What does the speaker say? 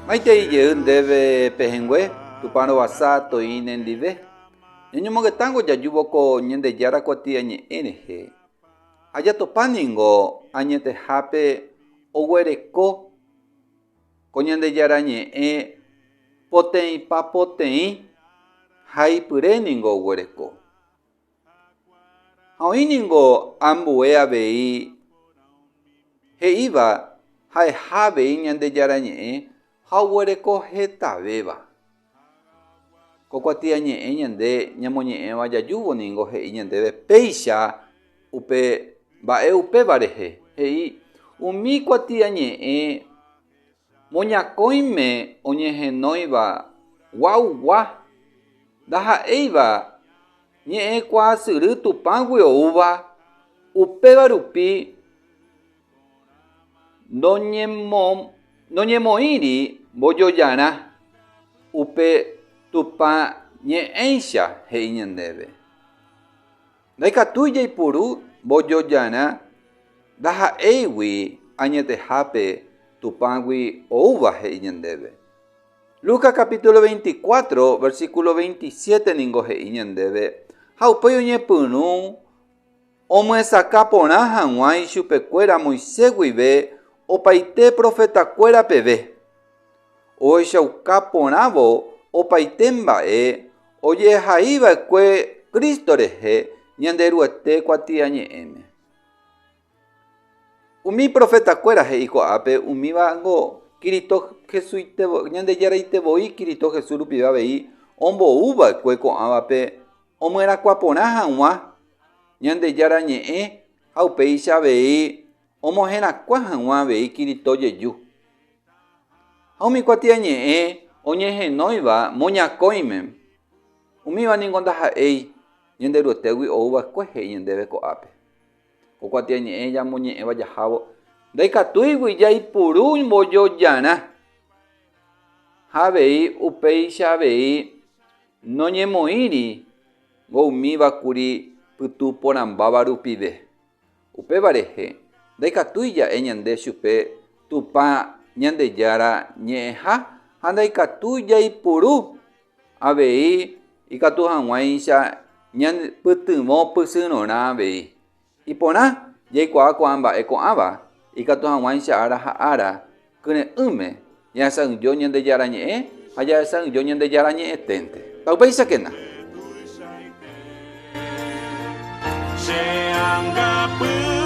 Maitei jey ndéve pehẽngue, Tupã rovasa toĩ nendive. Ñañomongetángo jajúvo ko Ñandejára kuatiañe'ẽ rehe. Ha jatopa ningo añetehápe oguereko ko Ñandejára Ñe'ẽ poteĩpa poteĩ haipyre ningo oguereko. Ha oĩ ningo ambue avei he'íva ha'eha avei Ñandejára Ñe'ẽ ha oguereko hetavéva. Ko kuatiañe'ẽ ñande ñamoñe'ẽva jajúvo ningo he'i ñandéve péicha upe mba'e upéva rehe, he'i umi kuatiañe'ẽ moñakõime oñehenóiva gua'ugua ndaha'éiva ñe'ẽkuaasyry Tupãgui oúva, upéva rupi Noñemoĩri mbojojarã upe Tupã ñe'ẽicha he'i ñandéve. Ndaikatúi jaipuru mbojojarã ndaha'éigui añetehápe Tupãgui oúva he'i ñandéve. Lucas capítulo 24, versículo 27 ningo he'i ñandéve, Ha upéi oñepyrũ Omyesakã porã hag̃ua ichupekuéra Moisés guive opaite profetakuéra peve, ohechauka porãvo opaite mba'e ojehaiva'ekue Cristo rehe Ñanderuete kuatiañe'ẽme. Umi profetakuéra he'i ko'ápe umívango Kirito Jesuite, Ñandejaraite voi Kirito Jesús rupive avei ombouva'ekue ko'ãvape omyerakuã porã hag̃ua Ñandejára ñe'ẽ ha upéicha avei omoherakuã hag̃ua avei Kirito jeju. Ha umi kuatiañe'ẽ oñehenóiva moñakõime, umíva ningo ndaha'éi Ñanderuetégui ouva'ekue he'i ñandéve ko'ápe. Ko kuatiañe'ẽ ñamoñe'ẽva jahávo ndaikatúigui jaipuru mbojojarã ha avei upéicha avei noñemoĩri umíva kuri pytu porãmbáva rupive. Upéva rehe ndaikatúi ja'e ñande chupe Tupã Ñandejára ñe'ẽha ha ndaikatúi jaipuru Avei ikatu hag̃uáicha ñanepytyvõ pysyrõrã avei. Iporã jaikuaa ko'ã mba'e ko'ãva ikatu hag̃uáicha ára ha ára kyre'ỹme ñahesa'ỹijo Ñandejára Ñe'ẽ ha jahesa'ỹijo Ñandejára Ñe'ẽténte. Taupéichakena. Che angapy.